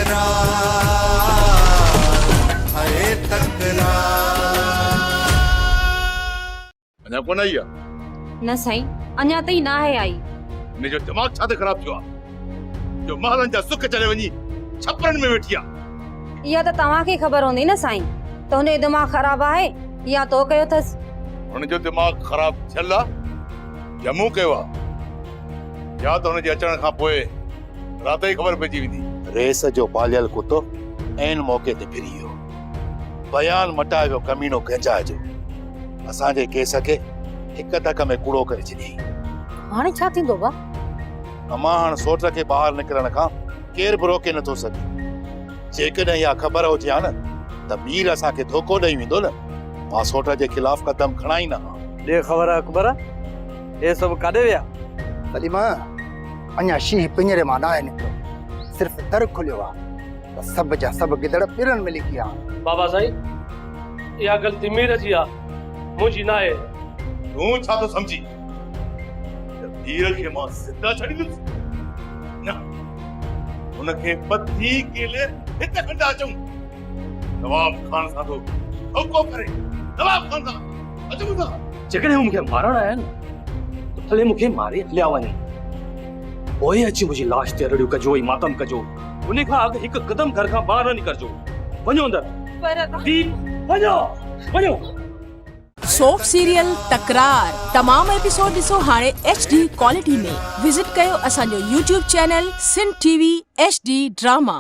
تڪرار هاء تڪرار. اڃا ڪونه آئي آ؟ نه سائين اڃا تائين ناهي آئي. هن جو دماغ ڇا تي خراب ٿيو آ جو محلن جا سک ڇڏي وڃي ڇپرن ۾ ويٺي آ. اها ته توهان کي خبر هوندي نه سائين ته هن جو دماغ خراب آهي يا تو ڪيو اٿس. هن جو دماغ خراب ٿيل آ يا مون ڪيو آ يا ته هن جي اچڻ کان پوء رات ئي خبر پئجي ويندي. ريس جو پاليل ڪتو عين موقعي تي ڦري ويو. بيان مٽائي ويو ڪمينو گنجا جو. اسان جي ڪيس کي هڪ ڌڪ ۾ ڪوڙو ڪري ڇڏيائين. هاڻي ڇا ٿيندو با؟ امان هاڻ سوٽ کي ٻاهر نڪرڻ کان ڪير به روڪي نٿو سگهي. جيڪڏهن اها خبر هجي ها نه ته مير اسان کي ڌوڪو ڏئي ويندو نه مان سوٽ جي خلاف قدم کڻان ئي نه ها. ڏي خبر اڪبر، اهي سڀ ڪاڏي ويا؟ سليم، اڃا شينهن پڃري مان ناهي نڪتو، صرف در کليو آ ته سڀ جا سڀ گدڙ پيرن ۾ لڪي ويا آهن. بابا سائين، اها غلطي مير جي آ، منهنجي ناهي. تون ڇا ٿو سمجهين ته مير کي مان زنده ڇڏيندس؟ نه، هن کي ٻڌي ڪيلي هت کڻندا اچون. نواب خان سان ٿو ڌوڪو ڪري، نواب خان سان اچ مون سان. جيڪڏهن هو مون کي مارڻ آيا آهن ته ڀلي مون کي ماري هليا وڃن. پوء اچي منهنجي لاش تي رڙيون ڪجو ۽ ماتم ڪجو. ان کان اڳ هڪ قدم گهر کان ٻاهر نه نڪرجو. وڃو اندر. پر. ديپ، وڃو! وڃو! سوپ سيريل تڪرار تمام ايپيسوڊ ڏسو هاڻي ايڇ ڊي ڪوالٽي ۾ وزٽ ڪيو اسان جو YouTube channel Sindh T V H D drama.